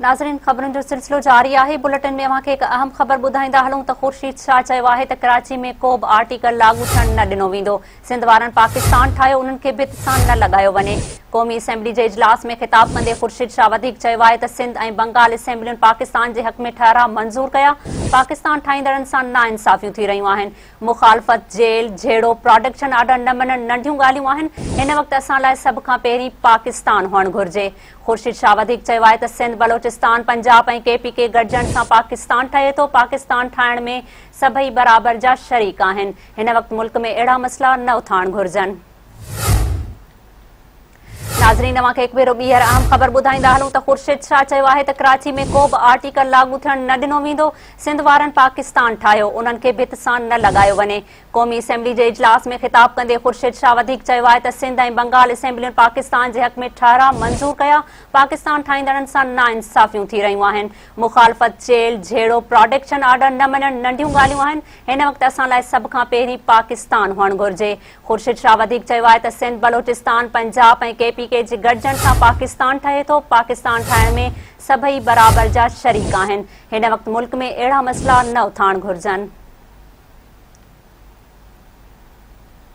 ناظرين خبرن جو سلسلو جاري آهي بلٽن ۾ اوهان کي هڪ اهم خبر ٻڌائيندا هلون ته خورشيد شاهه چيو آهي ته ڪراچي ۾ ڪو به آرٽيڪل لاڳو ٿيڻ نه ڏنو ويندو سنڌ وارن پاڪستان ٺاهيو انهن کي ڀت سان نه لڳايو وڃي قومي اسيمبلي جي اجلاس ۾ خطاب ڪندي خورشيد شاهه وڌيڪ چيو آهي ته سنڌ ۽ بنگال اسيمبلين پاڪستان جي حق ۾ ٺهراء منظور ڪيا پاڪستان ٺاهيندڙن سان ناانصافيون ٿي رهيون آهن مخالفت، جيل، جهيڙو، پراڊڪشن آرڊر نه مڃڻ ننڍيون ڳالهيون آهن، هن وقت اسان لاء سڀ کان پهرين پاڪستان هئڻ گهرجي. خورشيد شاهه وڌيڪ چيو آهي ته سنڌ، بلوچستان، پنجاب ۽ ڪي پي ڪي گڏجڻ سان پاڪستان ٺهي ٿو، پاڪستان ٺاهڻ ۾ سڀئي برابر جا شريڪ آهن، هن وقت ملڪ ۾ اهڙا مسئلا نه اٿارڻ گهرجن. ناظرين اوهان کي هڪ ڀيرو ٻيهر اهم خبر ٻڌائيندا هلون ته خورشيد شاهه چيو آهي ته ڪراچي ۾ ڪو به آرٽيڪل لاڳو ٿيڻ نه ڏنو ويندو، سنڌ وارن پاڪستان ٺاهيو، انهن کي ڀت سان نه لڳايو وڃي. قومي اسيمبلي جي اجلاس ۾ خطاب ڪندي خورشيد شاهه وڌيڪ چيو آهي ته سنڌ ۽ بنگال اسيمبلين پاڪستان جي حق ۾ ٺهراء منظور ڪيا، پاڪستان ٺاهيندڙن سان ناانصافيون ٿي رهيون آهن، مخالفت، جيل، جهيڙو، پراڊڪشن آرڊر نه مڃڻ ننڍيون ڳالهيون آهن، هن وقت اسان لاء سڀ کان پهرين پاڪستان هئڻ گهرجي. خورشيد شاهه وڌيڪ چيو آهي ته سنڌ، بلوچستان، پنجاب ۽ ڪي پي ڪي جي گڏجڻ سان پاڪستان ٺهي ٿو، پاڪستان ٺاهڻ ۾ سڀئي برابر جا شريڪ آهن، هن وقت ملڪ ۾ اهڙا مسئلا نه اٿارڻ گهرجن.